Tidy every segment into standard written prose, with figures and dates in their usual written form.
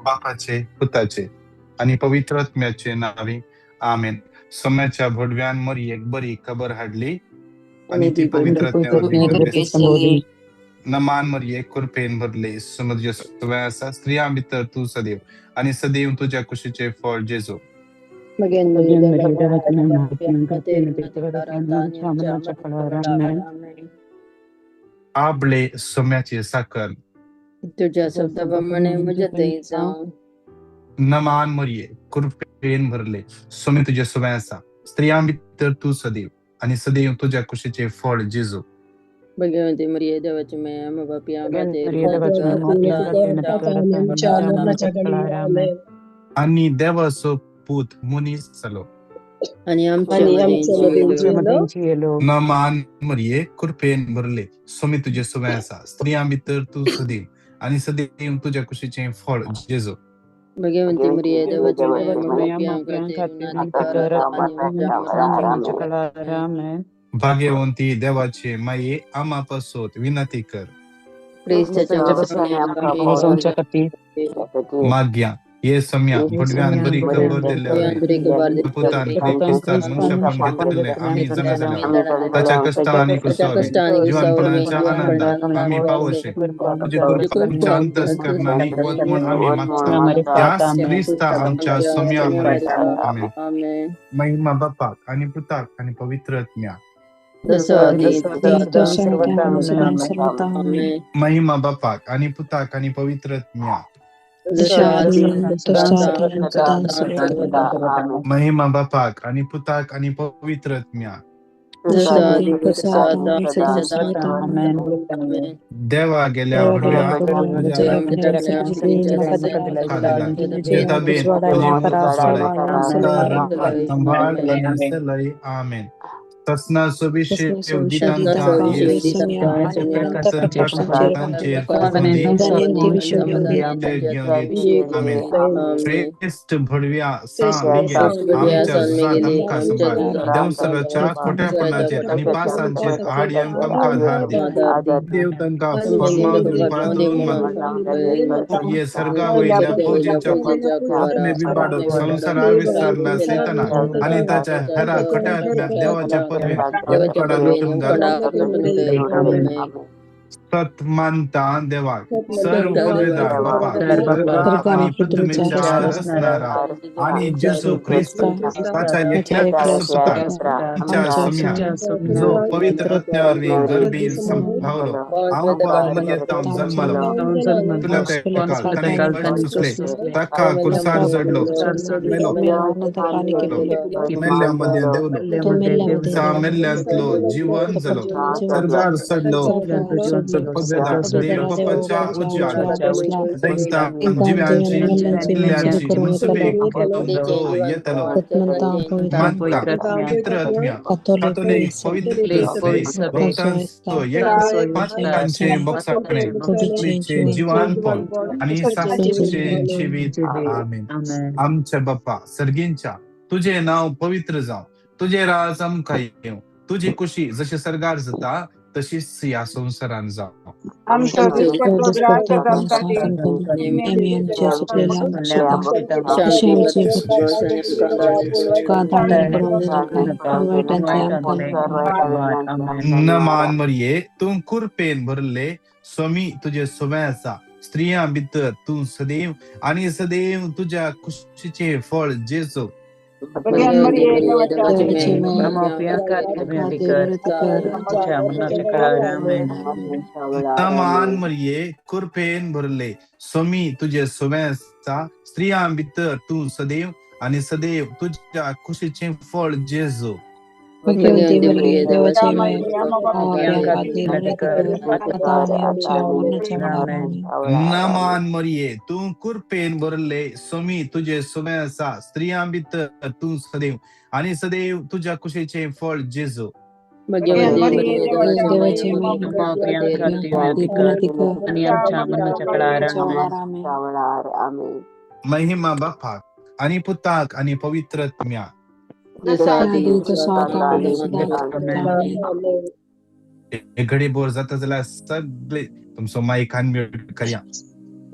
बापाचे, पुताचे आनी पवित्र आत्म्याचे नांवी, आमेन. सोम्याच्या भडव्यान मरियेक बरी खबर हाडली आनी ती पवित्र आत्म्या वरवीं गर्भेस्त. नमान मरिये, कृपेन भरले, सोमो तुज्या सुवें आसा. स्त्रियां भितर तूं सदैव आनी सदैव तुज्या कुशीचें फळ जेजू. आबळे सोम्याचे साकर. तुझ्या शब्दाप्रमाणे म्हज्या थंय जावं. नमान मरिये, कृपेन भरले, सोमे तुज्या सुवें आसा. स्त्रियां भितर तूं सदैव आनी सदैव तुज्या कुशीचें फळ जेजू. भगवती मरिये, देवाची माया, आम्हा पापी खातीर आनी देवाचो पूत मनीस जालो आनी आमच्या मदीं जियेलो. नमान मरिये, कृपेन भरले, सोमी तुजे सुवें आसा. स्त्रियां भितर तूं सदैव आनी सदैव तुज्या कुशीचें फळ जेजू. भगवंती मरिये, देवाची माया, आम्हा पापी खातीर आनी आमच्या मरणाच्या. भाग्यवंती देवाचे माये, आम्हा पासत विनंती कर. क्रिस्ताच्या माग्या ये सम्या भडव्यान बरी खबर दिल्ल्या पुतान क्रिस्तान मनुष्यपण घेतलें आमी जाणा जाल्या, ताच्या कश्टान आनी कुसावरी जिवनपणाच्या आनंदात आमी पावोशे तुजी कृपा आमच्या अंतस्करणांनी वत म्हूण आमी मागता, त्याच क्रिस्ता आमच्या सोम्या मरिता. आमेन. महिमा बापाक आनी पुताक आनी पवित्र आत्म्याक. महिमा बापाक आनी पुताक आनी पवित्र आत्म्याक. महिमा बापाक आनी पुताक आनी पवित्र आत्म्याक. देवा गेल्या व्हडव्या तुज्या ताबेन तुजी मुखार सांबाळ आनी सलय. आमेन. ससनाचो विशय दितांता तांचेर. आमेन. श्रेष्ठ भडव्या सान मिगेल, आमच्या झुजांत आमकां सांबाळ. देंवसराच्या खोट्यापणाचेर आनी पासांचेर आड येवंक आमकां आधार दी. देव तांकां फर्माव दिवन पातळून मार. ये सर्गा वयल्या फौजेच्या आत्मे बिबाडो संवसारार विस्तारला सैताना आनी ताच्या हेरा खोट्या आत्म्याक देवाच्या पदवेन उकाडा लुटून घाल. सत मानता देवाक, सर्व पदवेदार बापाक, स्वर्गा आनी पृथ्वीच्या रचणारा आनी जेजू क्रिस्त ताच्या एकल्याच पुताक, आमच्या सोम्या, जो पवित्र आत्म्या वरवीं गर्भीन संभावलो, आमकां मरियेंत जल्मलो, तुला तेकाल ताणें कश्ट सोंसले, ताका कुर्सार चडलो, मेलो, मेल्ल्या मदें देंवलो, दिसा मेल्ल्यांतलो जिवन जालो, सर्गार चडलो, पदवेदार देव बापाच्या उजव्याक जैतान जिव्यांची मेल्ल्यांची मुन्सुफी करूंक तो येतलो. मानता पवित्र आत्म्या, कातोलीक पवित्र सभे, भक्तांचो एक पातकांचें बोगसाणें, कुडीचें जिवानपण आनी साक्षीचें जिवीत. आमेन. आमच्या बापा सर्गींच्या, तुजें नांव पवित्र जावं, तुजें राज आमकां येवं, तुजी कुशी जशें सर्गार जाता तशीच ह्या संवसारान जावं. आमचो दिसपट्टो ग्रास आमकां दी. नमान मरिये, तूं कुरपेन भरले, स्वामी तुजे सुवें आसा. स्त्रियां भितर तूं सदैव आनी सदैव तुज्या कुशीचें फळ जेजू. नमान मरिये, कुरपेन भरले, स्वामी तुजे सुवें आसा. स्त्रियां भितर तूं सदैव आनी सदैव तुज्या कुशीचें फळ जेजू. नमान मरिये, तूं कुरपेन भरले, स्वामी तुजे सुवें आसा. स्त्रियां भितर तूं सदैव आनी सदैव तुज्या कुशीचें फळ जेजू. महिमा बापाक आनी पुताक आनी पवित्र आत्म्याक. एक घडी बोर जाता जाल्यार सगळे तुमचो मायक अनम्यूट करया.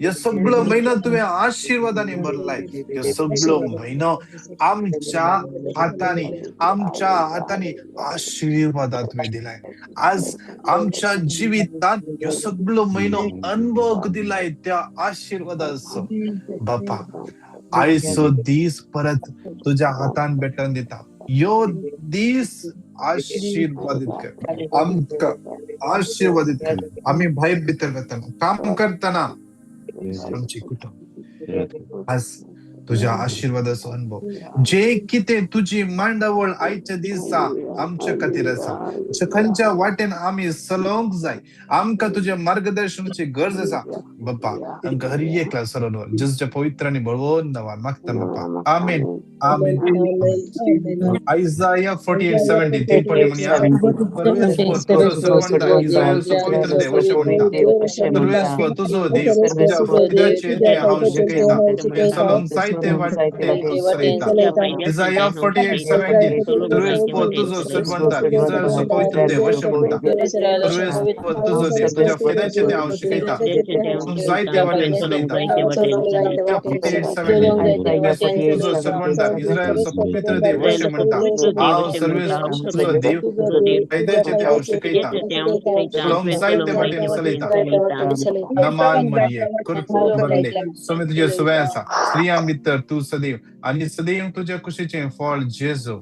ह्यो सगळो म्हयनो तुवें आशिर्वादांनी भरलाय. ह्यो सगळो म्हयनो आमच्या हातांनी, आमच्या हातांनी आशिर्वादा तुवें दिलाय. आज आमच्या जिवितांत ह्यो सगळो म्हयनो अनुभव दिलाय त्या आशिर्वादाचो. बापा, आयचो दीस परत तुज्या हातान भेटोवन दिता. ह्यो दीस आशिर्वादीत कर, आमकां आशिर्वादीत कर. आमी भायर भितर वतना, काम करतना, आमची कुटुंब आज तुज्या आशिर्वादाचो अनुभव, जे कितें तुजी मांडावळ आयच्या दिसा आमच्या खातीर आसा, खंयच्या वाटेन आमी चलोवंक जाय, आमकां तुज्या मार्गदर्शनाची गरज आसा बाप्पा. आमकां हर एकला चलोवन व्हर. जेजूच्या पवित्र आनी बळवंत नांवान मागता बाप्पा, आमेन, आमेन. आयजाया 48:17, तीन पटी म्हणया. तुजो सर्वंट इस्रायलचो पवित्र देव अशें म्हणटा, सर्वेस्पर तुजो देव, तुज्या फायद्याचें तें हांव शिकयता, तुवें चलोवंक जायते वाटेन तूं चलयता. इजाया 48:17, सर्वेस्पर तुजो सर्वंट इस्रायलचो पवित्र देव अशें म्हणटा, सर्वेस्पर तुजो देव, तुज्या फायद्याचें तें हांव शिकयता, तूं जायते वाटेन चलयता. 48:17, तुजो सर्वंट इस्रायलचो पवित्र देव अशें म्हणटा, हांव सर्वेस्पर तुजो देव, फायद्याचें तें हांव शिकयता, चलोवंक जायते वाटेन चलयता. नमान मरिये, कृपेन भरले, स्वामी तुजे सुवे आसा, स्त्रियां भितर तूं सदैव आनी सदैव तुज्या कुशीचें फळ जेजू.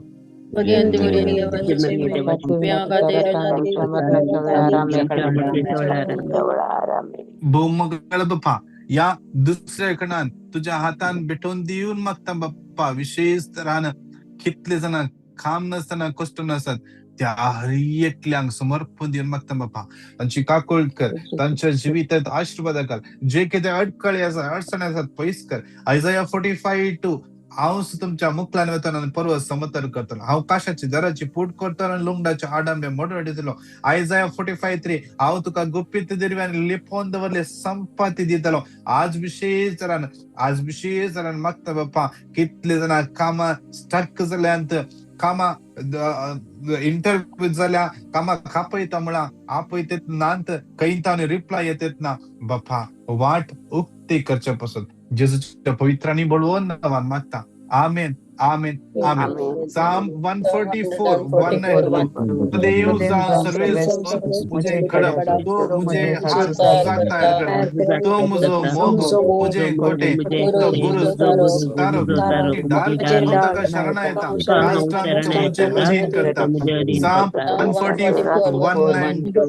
भोवमंगळ बाप्पा, ह्या दुसऱ्या खणान तुज्या हातान भेटोवन दिवन मागता बाप्पा. विशेश तरान कितले जाणां काम नासतना कश्ट नासत त्या हर एकल्यांक समर्पण दिवन मागता बाप्पा. तांची काकूळ कर, तांच्या जिवितांत आशिर्वाद घाल, जे कितें अडकळे आसा, अडचण आसात पयस कर. आयजाया 45:2, हांव तुमच्या मुखल्यान वतना आनी पर्वत समतल करतलो, हांव काशाची दराची पूट करतलो आनी लुंगडाचे आडांबे मोडून दितलो. आयजाया 45:3, हांव तुका गुपीत दिरवे आनी लिपोवन दवरले संपत्ती दितलो. आज विशेश जाणान, आज विशेश जाणान मागता बाप्पा, कितले जाणां कामां स्टक जाल्यांत, कामां इंटरव्यू जाल्या, कामां कापयता म्हळां आपयतेत नात, खंयता आनी रिप्लाय येतेत ना बाप्पा. वाट उक्ती करचे पासून जेजूच्या पवित्र आनी बळवंत नांवान मागता, आमेन, आमेन, आमेन. Psalm 144, 1 and 2, देव जावं सर्वेस्पर मुझे खडप, तो मुझे हात झुजाक तयार करता, तो म्हजो मोग मुझे कोटे, तो बुरुज तारो ढाल, हांव ताका शरणा येता, राष्ट्रांक तो मुझे अधीन करता. Psalm 144, 1 and 2,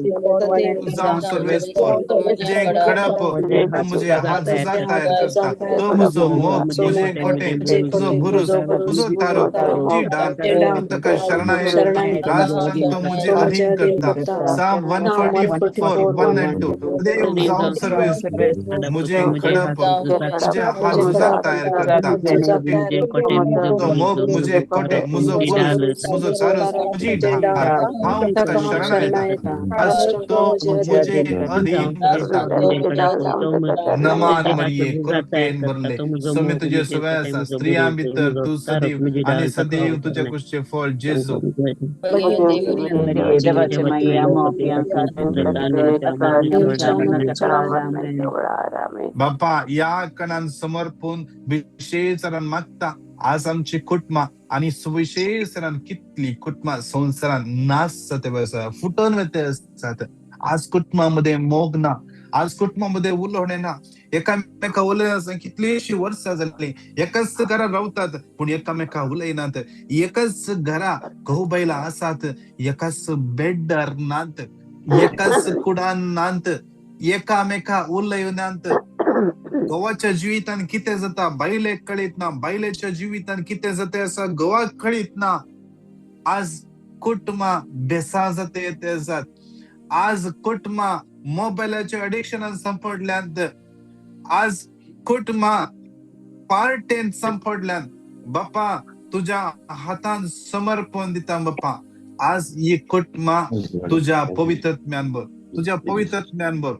जावं सर्वेस्पर मुझे खडप, तो मुझे हात झुजाक तयार करता, तो म्हजो मोग मुझे कोटे, तुजो बुरुज तुजो तारो तुजी ढाल, हांव ताका शरणा येता, राष्ट्रांक तो मुझे अधीन करता. Psalm 144, 1 and 2, देव जावं सर्वेस्पर मुझे खडप, तुझे हात झुजाक तयार करता, तो मोग मुझे कोटे, मुझो बुरुज मुझो तारो तुजी ढाल, हांव ताका शरणा येता, तो मुझे अधीन करता. नमान मरिये, कृपेन भरले, स्वामी तुजे सुवे आसा, स्त्रियां भितर तूं सदैव आनी सदैव तुज्या कुशीचें फळ जेजू. बाप्पा, ह्या कणान समर्पून विशेश तरान मागता, आज आमची कुटुंबां आनी सुविशेश तरान कितली कुटुंबां संवसारान नाश जाता आसा, फुटून वता आसात. आज कुटुंबां मोग ना, आज कुटुंबामध्ये उलोवणें ना, एकामेका उलयनासतना कितलींशीं वर्सां जालीं एकाच घरा रावतात पूण एकामेका उलयनात, एकाच घरा घोव बायलां आसात, एकाच बेडार नात, एकाच कुडान नात, एकामेका उलयनात. घोवाच्या जिवितान कितें जाता बायलेक कळीत ना, बायलेच्या जिवितान कितें जाता आसा घोवाक कळीत ना. आज कुटुंबां बेसार जाता येत आसात, आज कुटुंबां मोबायलाच्या अडिक्शनान सांपडल्यांत, आज कुटुंबां पार्टेन सांपडल्यांत. बापा, तुज्या हातान समर्पण दिता बापा. आज ही कुटुंबां तुज्या पवित्र ज्ञान भर, तुज्या पवित्र ज्ञान भर.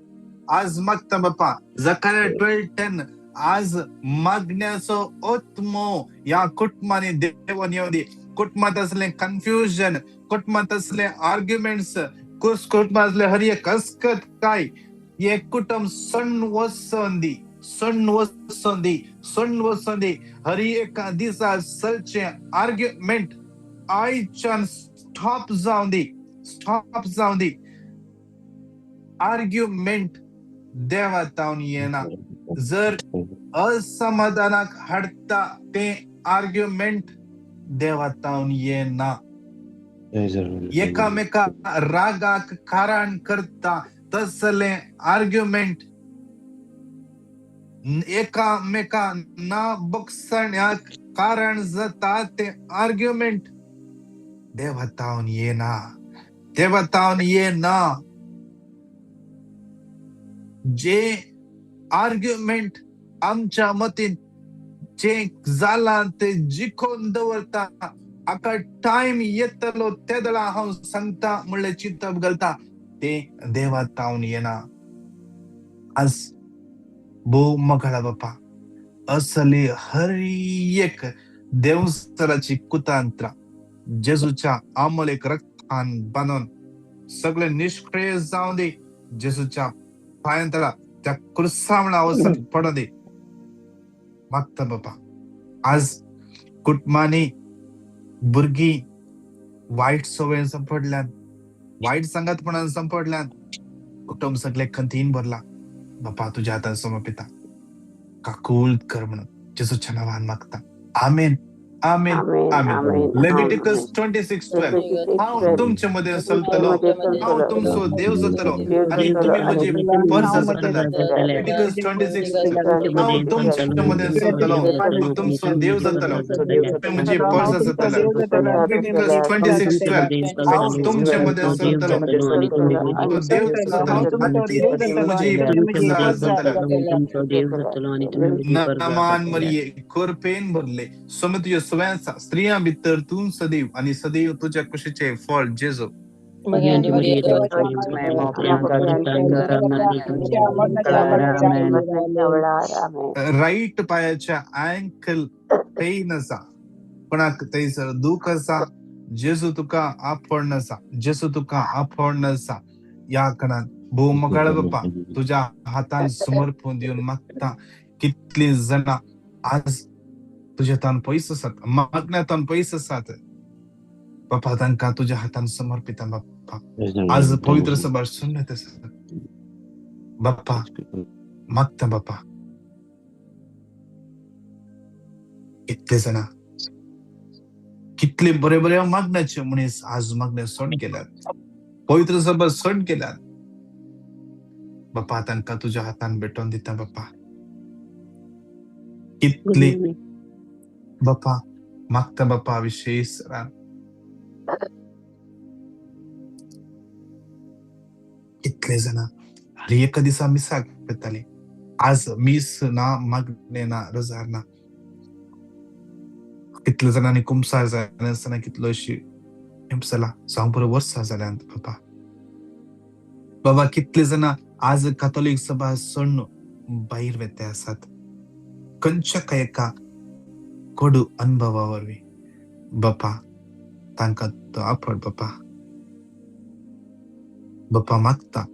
आज मागता बापा, जकारिया 12:10, आज मागण्याचो आत्मो ह्या कुटुंबांनी देवान येवं दी. कुटुंबांत असलें कन्फ्युजन, कुटुंबांत असले आर्ग्युमेंट्स, कुटुंबांतले हर एक कसकत काय हे कुटुंब सण वचोन दी, सण वचोन दी, सण वचोन दी. हर एका दिसा चलचें आर्ग्युमेंट आयच्यान स्टॉप जावं दी, स्टॉप जावं दी. आर्ग्युमेंट देवा तावन येना. जर असमाधानाक हाडटा तें आर्ग्युमेंट देवा तावन येना. एकामेका रागाक कारण करता तसलें आर्ग्युमेंट, एकामेका ना बक्षण्याक कारण जाता तें आर्ग्युमेंट देवा तावन येना, देवा तावन येना. जे आर्ग्युमेंट आमच्या मतीन जे जालां ते जिखोवन दवरता, हाका टायम येतलो तेदळा हांव सांगता म्हणलें चिंतप घालता, तें देवा तावन येना. आज भोव मोगाळा बापा, असली हर एक देवसराची कुतांत्रां जेजूच्या आमलेक रक्तान बांदून सगळे निश्क्रिय जावं दी. जेजूच्या पांयांतळा त्या क्रुसावणा वचून पडूं दी. मागता बापा, आज कुटुंबांनी भुरगीं वायट संवयेन सांपडल्यान, वायट सांगातपणान सांपडल्यान, कुटुंब सगळे खंतीन भरला. बापा तुज्या हातान समर्पिता, काकूळ कर म्हणून जेजूच्या नांवान मागता. आमेन, आमेन, आमेन. लेविटिकस 26:12. हांव तुमचे मदें चलतलो, हांव तुमचो देव जातलो आनी तुमी म्हजी परजा जातले. लेविटिकस 26:12. हांव तुमचे मदें चलतलो, हांव तुमचो देव जातलो, तुमी म्हजी परजा जातले. लेविटिकस 26:12. हांव तुमचे मदें चलतलो, तुमचो देव जातलो आनी तुमी म्हजी परजा जातले. नामान मरिये, कोरपेन भरले, सोमे तुज्यो सगळ्या स्त्रियां भितर तूं सदैव आनी सदैव तुज्या कुशीचें फळ जेजू. राईट पायाच्या अँकल पेन आसा, कोणाक थंयसर दूख आसा, जेजू तुका आपोवण आसा, जेजू तुका आपोवण आसा. ह्या कणान भोव मोगाळ बापा, तुज्या हातान समर्पून दिवन मागता. कितलीं जाणां आज तुज्या तान पयस आसात, मागण्या तान पयस आसात बापा, तांकां तुज्या हातान समर्पिता बापा. आज पवित्र सभा सुन्नत आसा बापा, मागता बापा. कितले जाणां, कितले बरे बरे मागण्याचे मनीस आज मागणे सोड गेल्यात, पवित्र सभा सोड गेल्यात बापा, तांकां तुज्या हातान भेटोवन दिता बापा. कितली बापा मागता बापा, विशेष कितले जाणां हर एका दिसा मिसाक येताले, आज मीस ना, मागणे ना, रोजार ना. कितले जाणांनी कुमसार जायनासतना कितलोशी जाला, जावं पुरो वर्सां जाल्यांत बापा. बाबा कितले जाणां आज कातोलीक सभा सोडून भायर वेते आसात, खंयच्या काय एका कोडू अनुभवा वरवीं बापा, तांकां तो आपड बापा. बापा मागता,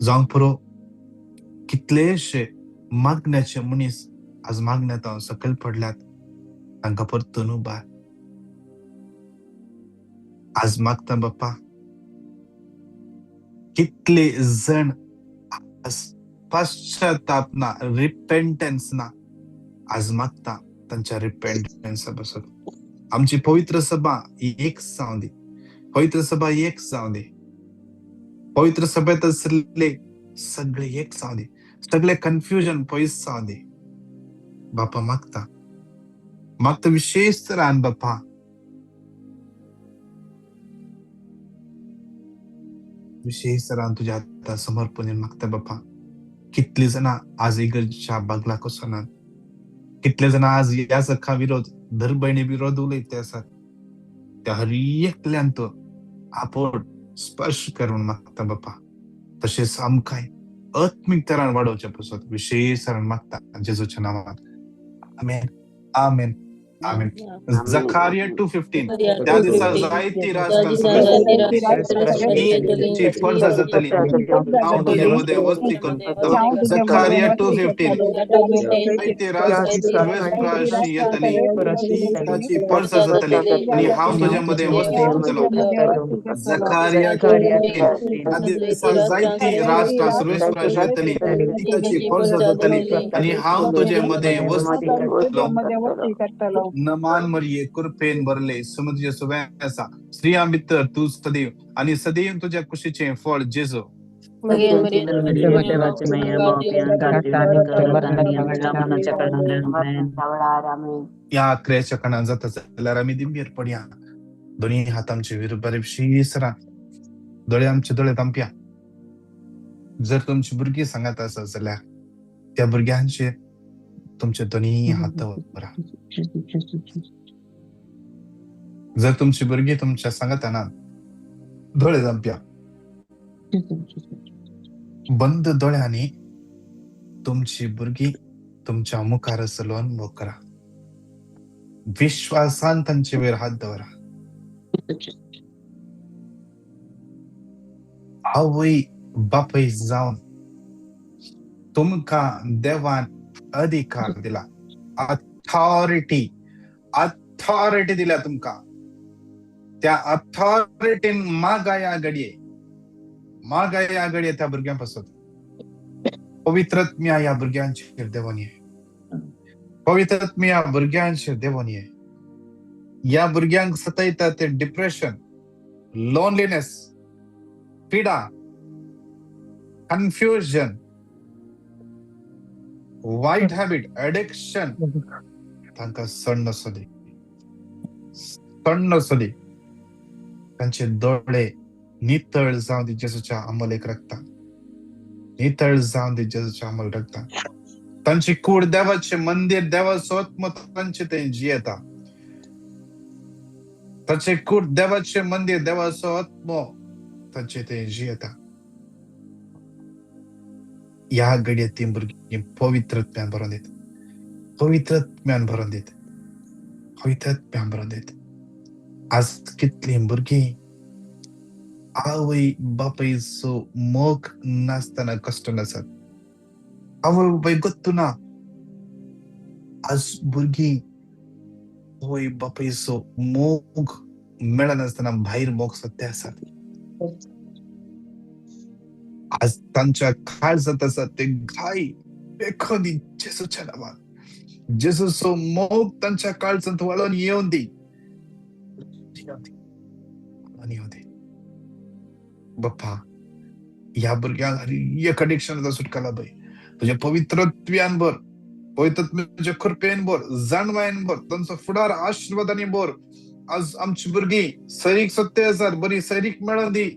जावंक पुरो कितलेशे मागण्याचे मनीस आज मागण्यात सकयल पडल्यात, तांकां परतून उबार. आज मागता बापा, कितले जण आज पश्चाताप ना, रिपेंटन्स ना, आज मागता तांच्या रिपेंटन्सा पासत आमची पवित्र सभा एक जावं दी, पवित्र सभा एक जावं दी. पवित्र सभेत आशिल्ले सगळे एक जावं दी, सगळे कन्फ्युजन पयस जावं दी बापा. मागता, मागता विशेष तरान बापा, विशेष तरान तुज्या हातान समर्पण मागता बापा. कितली जाणां आज इगर्जेच्या बागलाक वचनात, कितले जाणां आज ह्या सखा विरोध, धर भयणी विरोध उलयते आसात, त्या हर एकल्यान तो आपोट स्पर्श करून मागता बापा. तशेंच आमकांय आत्मीक तरान वाडोवचे पासत विशेष तरान मागता जेजूच्या नांवान. आमेन, आमेन, आमेन. जखारिया 2:15 त्या दिसा जायती राष्ट्रां ची फर्जा जातली, हांव तुजे मदें वस्ती करतलो. जखारिया 2:15 जायती राष्ट्रां येतली, ताची फर्जा जातली आनी हांव तुजे मदें वस्ती करतलो. जखारिया 2:15 त्या दिसा जायती राष्ट्रां सर्वेस्पराशी येतली, ताची फर्जा जातली आनी हांव तुजे मदें वस्ती करतलो. नमान मरिये कृपेन भरले, समुद्र सुवें आसा, स्त्रियां भितर तूं सदैव आनी सदैव तुज्या कुशीचें फळ जेजू. ह्या क्रियेच्या कारणान जाता जाल्यार आमी दिंबेर पडया, दोनी हात आमचे विरुबारी शिसरा, दोळे आमचे दोळे तांपया. जर तुमची भुरगीं सांगात आसा जाल्यार त्या भुरग्यांचेर तुमचे दोनी हात दवरा. जर तुमची भुरगीं तुमच्या सांगाताना दोळे धांपया, बंद दोळ्यांनी तुमची भुरगीं तुमच्या मुखार चलोवन मोग करा, विश्वासान तांचे वयर हात दवरा. आवय बापूय जावन तुमकां देवान अधिकार दिला, अथॉरिटी अथॉरिटी दिल्या तुमकां. त्या अथॉरिटीन मागाया घडये, मागाया घडये त्या भुरग्यां पासत. पवित्रत्म्या ह्या भुरग्यांचेर देवोन ये, पवित्रत्म्या भुरग्यांचेर देवोन ये. ह्या भुरग्यांक सतयता ते डिप्रेशन, लोनलीनेस, पिडा, कन्फ्युजन, वायट हॅबिट, एडिक्शन तांकां सण नासो दी, सण नासो दी. तांचे दोळे नितळ जावन दी जेजूच्या अंमलेक रक्तान, नितळ जावन दी जेजूच्या अंमल रक्तान. तांची कूड देवाचें मंदीर, देवाचो आत्मो तांचे थंय जियेता. तांचे कूड देवाचें मंदीर, देवाचो आत्मो तांचे थंय जियेता. ह्या घडये ती भुरगीं पवित्रत्म्यान भरोन दीत, पवित्रत्म्यान भरोन दीत, पवित्रत्म्यान भरोन दीत. आज कितलीं भुरगीं आवय बापायचो मोग नासतना कश्टान आसात, आवय बापाय गत्तू ना. आज भुरगीं आवय बापायचो मोग मेळनासतना भायर मोग सोदते आसात. आज तांच्या काळजांत आसा ते घाय पेखोन दी जेजूच्या नांवान. जेजूचो मोग तांच्या काळजांत वळोन येवन दी, वळोन येवन दी. बाप्पा ह्या भुरग्यांक हर एक अडिक्शनाचो सुटका लाभय. तुज्या पवित्रत्व्यान भर, पवित्रत्वाच्या कृपेन भर, जाणवायन भर, तांचो फुडार आशिर्वादांनी भर. आज आमची भुरगीं सैरीक सत्य आसात, बरी सैरीक मेळोन दी.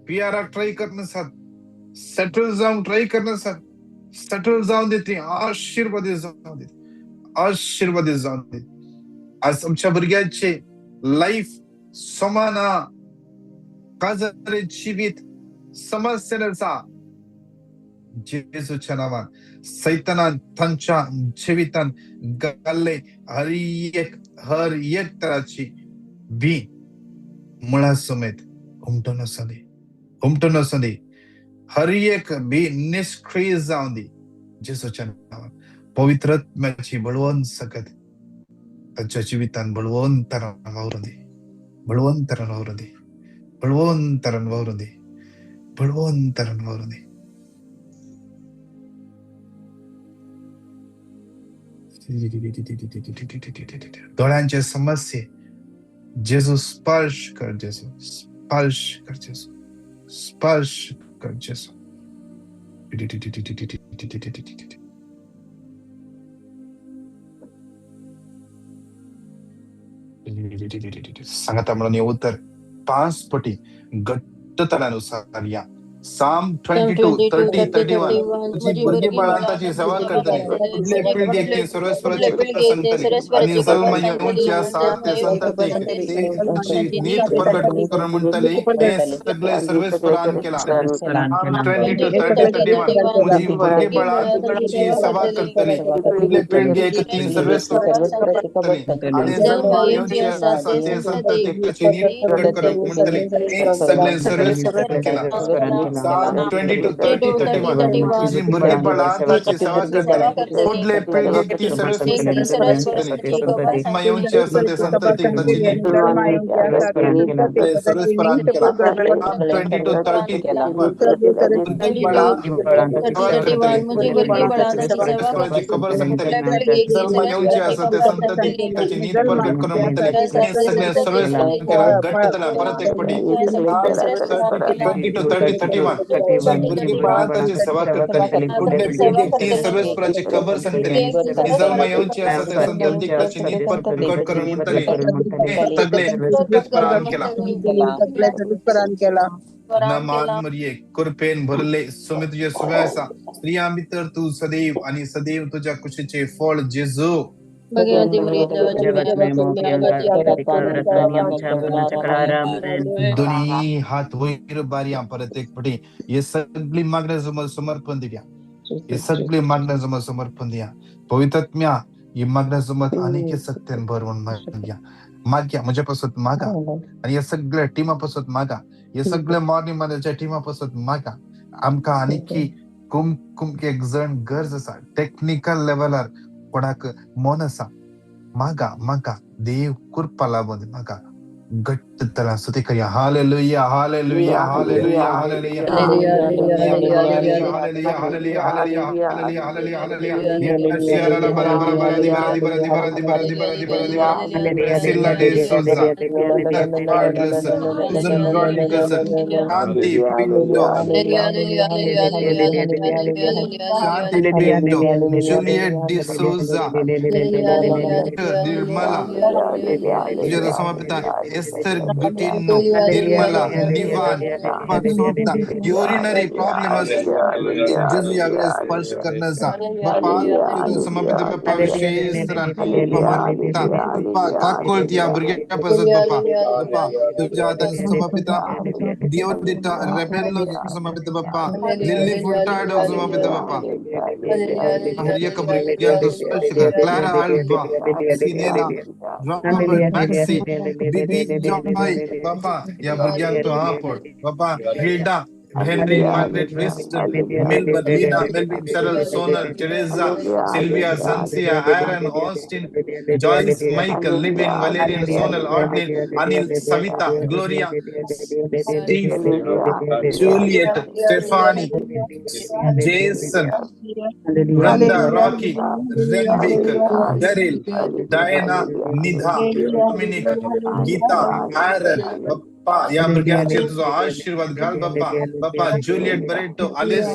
पिआराक ट्राय करनासात, सेटल जावंक ट्राय करनासात, सेटल जावन दी, ती आशिर्वादी जावन दी, आशिर्वादी जावन दी. आज आमच्या भुरग्यांचे लायफ समाना, काजारे जिवीत समस्या आसा. जेजूच्या नांवान सैतानान तांच्या जिवितान घाल्ले हर एक तराची बी मुळा समेत उमटून आसूं दी, उमटून आसूं दी. हर एक बी निश्क्रीय जावन दी जेजूच्या नांवान. पवित्रत्म्याची बळवंत सकत तांच्या जिवितान बळवंतरान वावरून दी, बळवंतरान वावरून दी, बळवंतरान वावरून दी, बळवंतरान वावरून दी. दोळ्यांचे समस्ये जेजू स्पर्श कर, जेजू स्पर्श कर, जेजू स्पर्श कर, जेजू. सांगता म्हणून हे उतर 5 पटी घट्टतणानुसार या Psalm 22 30 31 तुजी भुरगेबाळां ताची सेवा करतली फुडले पिळगेक ती सर्वेस्पराची खबर सांगतली आनी जल्म येवची आसा ते संततीक ते तुजी नीत प्रगट करून म्हणटली हें सगळें सर्वेस्परान केलां. Psalm 22 30 31 तुजी भुरगेबाळां तुजी सेवा करतली फुडले पिळगेक ती सर्वेस्पराची खबर सांगतली आनी जल्म येवची आसा ते संततीक तुजी नीत प्रगट करून म्हणटली हें सगळें सर्वेस्परान केलां. Psalm 22 30 31 तुजी भुरगेबाळां ताची सेवा करतली फुडले पिळगेक ती सर्वेस्पराची खबर सांगतली जल्म येवची आसा ते संततीक ताची नीत सर्वेस्परान केलां. Psalm 22 30 31 भुरगेबाळां सेवा करतली सर्वेस्पराची खबर सांगतली जल्म येवची आसा ते संततीक ताची नीत प्रगट करून म्हणटली हें सगळें सर्वेस्परान केलां. घट्ट जालां परत एक पटी. Psalm 22 30 31 तुजी भुरगेबाळां ताची सेवा करतली फुडले पिळगेक ती सर्वेस्पराची खबर सांगतली जल्म येवची आसा ते संततीक ताची नीत प्रगट करून म्हणटली हें सगळें सर्वेस्परान केलां. नमान मरिये कृपेन भरले स्वामी तुजे सुवे आसा स्त्रियां भितर तूं सदैव आनी सदैव तुज्या कुशीचें फळ जेजू. दोन्ही हात वयर बारया परत एक पटी हे सगळी मागण्या समज समर्पण दिया, हे सगळी मागण्या समज समर्पण दिया. पवित्रात्म्या ही मागण्या समज आनीक सत्यान भर म्हणून मागया मागया म्हज्या पासत मागा आनी ह्या सगळ्या टिमा पासत मागा, हे सगळ्या मॉर्निंग मनाच्या टिमा पासत मागा. आमकां आनीकी कुमकुम एक जण गरज आसा टेक्निकल लेवलार कोणाक मन आसा मागा मागा देव कृपा लाभूं दी मागा. घट्ट तरा स्तुती करया. Hallelujah hallelujah hallelujah hallelujah hallelujah hallelujah hallelujah hallelujah hallelujah hallelujah. Priscilla de Souza, Quadras, Susan Rodriguez, Shanti Pinto, Shanti Pinto, Juliet de Souza, Nirmala, समर्पिता Esther Gutino, Nirmala, Nivan, समर्पिता urinary problem जेजू यावेळेस स्पर्श करण्याचा बापा समर्पित बापा विशेष बापा काकुळट या भुरग्या पासून बापा बापा तुझ्या हातान समर्पिता दियोदिता रेबेलो समर्पित बापा लिली फुलटाडो समर्पित बापा हर एक भुरग्यांक स्पर्श कर. Clara Alva, Sinera, Robert Maxi, Bibi Joy बापा या भुरग्यांक तो हा पड बापा Hilda, Henry, Margaret, Winston, Milburn, Lina, Melvin, Cheryl, Sonal, Teresa, Sylvia, Sancia, Aaron, Austin, Joyce, Michael, Livin, Valerian, Sonal, Audley, Anil, Savita, Gloria, Steve, Juliet, Stephanie, Jason, Brenda, Rocky, Renwick, Daryl, Diana, Nidha, Dominic, Geeta, Aaron, बाप्पा या भुरग्यांचेर तुजो आशीर्वाद घाल बाप्पा. बाप्पा Juliet Barreto, आलिस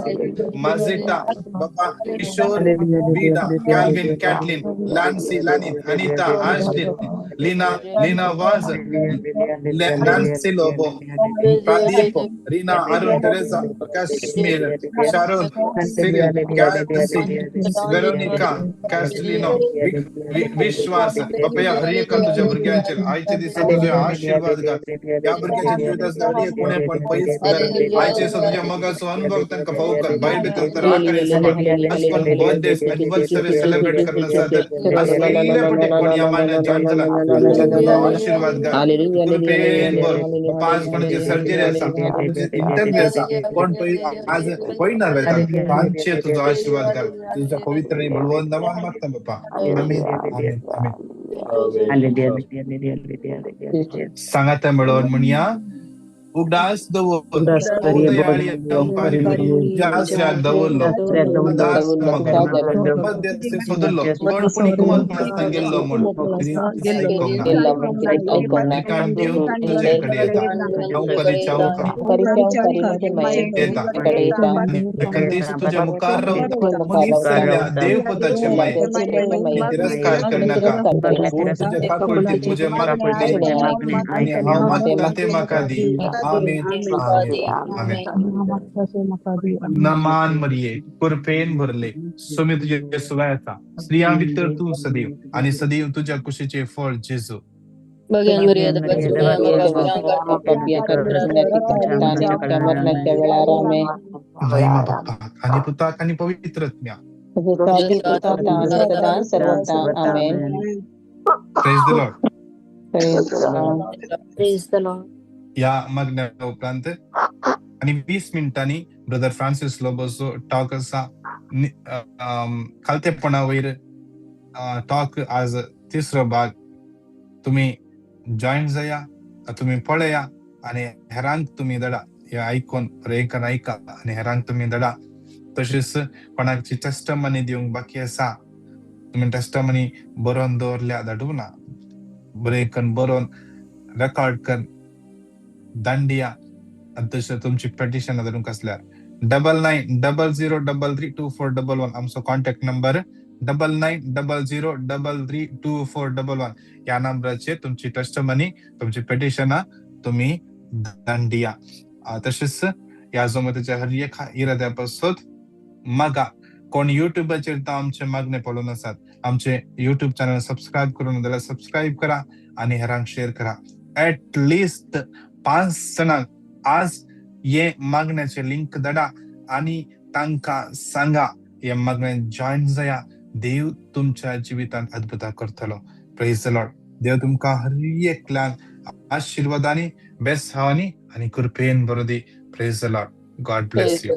माजेटा बाप्पा, Kishore Veena, Calvin, Catlin, Lancy, Lanit, Anita, Ashlin, Lina, Lina Vaz, Nancy Lobo, Pradeep, Reena, Arun, Teresa, Kashmir, Sharon, Cyril, Cassie, Veronica, Castelino, Vishwas बाप्पा या हर एका तुझ्या भुरग्यांचेर आयच्या दिसा तुझे आशीर्वाद घाल. या भुरग्यांच्या जिवितांतले हर एक कोणे पण पयस कर आयचे दिसा तुझ्या मोगाचो अनुभव तांकां फावो कर. बायल भितर तर आकरे सांबाळ आज कोण बर्थडे एनिवर्सरी सेलिब्रेट करना जाता आज पयले पटी कोण ह्या म्हयन्यात जॉईन जाला तांचेर तुजो आशीर्वाद घाल. कृपेन भर बाप्पा. आज कोणाची सर्जरी आसा, इंटरव्यू आसा, कोण पळय आज पळयणार वयता तांचेर तुजो आशीर्वाद घाल. तुझ्या पवित्र आनी बळवंत नांवान मागता बाप्पा. आमीन आमीन आमीन. सांगाता मेळोवन म्हणया उगडास दवर दवरलो सोदलो कोण पूण हुकूमत गेल्लो म्हूण कान घेवन तुजे कडेन येता हांव करीच्या येता कदीच तुज्या मुखार रावता मनीस जाल्ल्या देवपुताचे माये तिरस्कार करनाका. पूण तुज्या काकुळटीन म्हजें मागणें आनी हांव मागता तें म्हाका दी. आमेन, आमेन, आमेन. नमान मरिये, कृपेन भरले, स्वामी तुझे सुवाय आसा. स्त्रियां भितर तूं सदैव आणि सदैव तुझ्या कुशीचे फळ जेजू. महिमा बाप्पाक आणि पुताक आणि पवित्र आत्म्याक. Praise the Lord. Praise the Lord. ह्या मागण्या उपरांत आणि 20 मिनटांनी ब्रदर फ्रांसिस लोबोचो टॉक आसा. खालतेपणा वयर टॉक आज तिसरो भाग. तुमी जॉईन जाया, तुमी पळया आनी हेरांक तुमी धाडा. हे आयकून बरें आयका आनी हेरांक तुमी धाडा. तशेंच कोणाची टेस्टमनी दिवंक बाकी आसा, तुमी टेस्टमनी बरोवन दवरल्या धाडूं ना, बरें करून बरोवन रेकॉर्ड कर दांडिया. आनी तशें तुमची पेटिशन धाडूंक आसल्यार 9900332411 आमचो कॉन्टॅक्ट नंबर. 9900332411 ह्या नंबराचेर तुमची टेस्टमनी, तुमची पेटिशनां तुमी दांडिया. तशेंच ह्या जमतीच्या हर एका इराद्या पासत मागा. कोण युट्यूबाचेर तर आमचे मागणे पळोवन आसात, आमचे युट्यूब चॅनल सबस्क्रायब करून जाल्यार सबस्क्रायब करा आनी हेरांक शेअर करा. एट लिस्ट 5 जाणांक आज हे मागण्याचे लिंक धाडा आनी तांकां सांगा हे मागणे जॉईन जाया. देव तुमच्या जिवितांत अद्भुतां करतलो. Praise the Lord. देव तुमकां हर एकल्याक आशिर्वादांनी, बेसांवांनी आनी कृपेन भरूं दी. Praise the Lord. God bless you.